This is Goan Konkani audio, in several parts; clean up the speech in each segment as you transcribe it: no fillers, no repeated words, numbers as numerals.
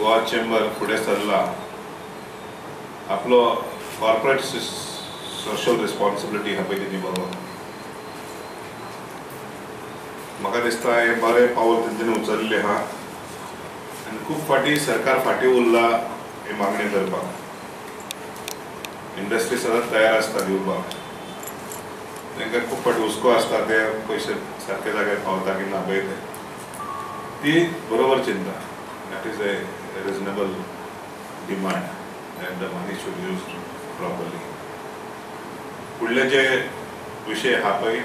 गोवा चेंबर फुडें सरला आपलो कॉर्पोरेट सोशल रिस्पॉन्सिबिलिटी हा पळय ती निभावपाक. म्हाका दिसता हें बरें पावल तेंच्यांनी उचल्लें आहा आनी खूब फावटी सरकार फाटीं उरलां ही मागणी करपाक. इंडस्ट्री सदांच तयार आसता दिवपाक, तांकां खूब फावटी हुस्को आसता ते पयशे सारके जाग्यार पावता की ना पळय ते, ती बरोबर चिंता. That is a reasonable demand that the money should use properly. फुडले जे विशय आहा पळय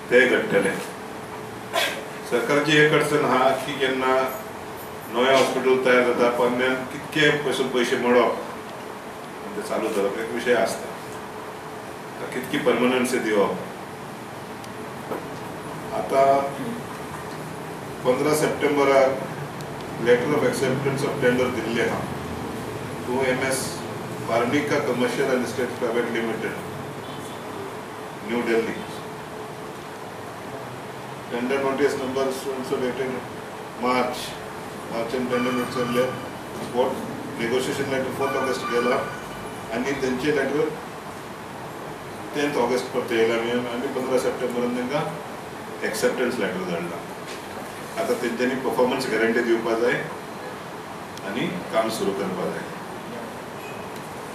ते घडटले. सरकारची एक अडचण आहा की जेन्ना नवें हॉस्पिटल तयार जाता पोन्न्यान कितके पयशे मोडप आनी ते चालू करप एक विशय आसता. कितकी परमनन्सी दिवप. आतां 15 सप्टेंबराक letter of acceptance of tender दिल्लें आहा to M S Parnika commercial and state private limited, New Delhi. Tender notice number so dated March and tender notice आयिल्ले फोर्थ नेगोशिएशन लेटर 4 ऑगस्ट गेला आनी तेंचे लेटर 10 ऑगस्ट परत येयला. आमी 15 सप्टेंबरान तांकां एक्सेप्टन्स लेटर धाडला. आतां तेंच्यांनी परफॉर्मन्स गॅरंटी दिवपा जाय आनी काम सुरू करपा जाय.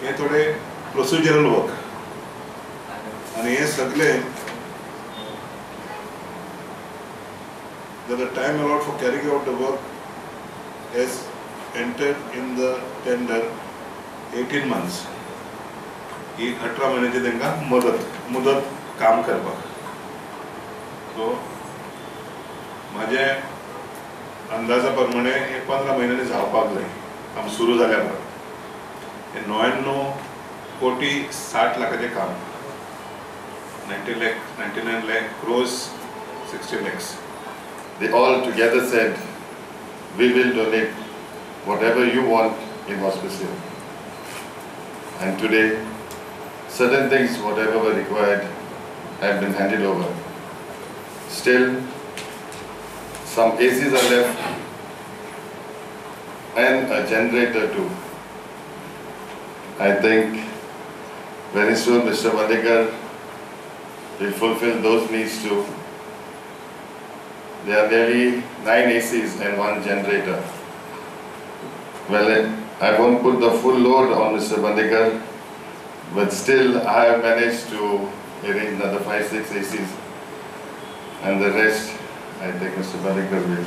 हें थोडें प्रोसिजरल वर्क आनी हें सगळें the time allowed for carrying out the work has entered in the tender 18 months. ही 18 म्हयन्याची तांकां मुदत काम करपाक. सो म्हाजे अंदाजा प्रमाणे हे 15 म्हयन्यांनी जावपाक जाय काम सुरू जाल्या उपरांत. हे 99 कोटी 60 लाखाचें काम, 90 lakh 99 lakh crores 60 lakhs. They all together said, we will donate whatever you want in Hospicio. And today, certain things, whatever were required, have been handed over. Still, some ACs are left and a generator too. I think very soon Mr. Bandekar will fulfill those needs too. There are nearly 9 ACs and 1 generator. Well, I won't put the full load on Mr. Bandekar, but still I have managed to arrange another 5-6 ACs, and the rest I think Mr. Bandekar will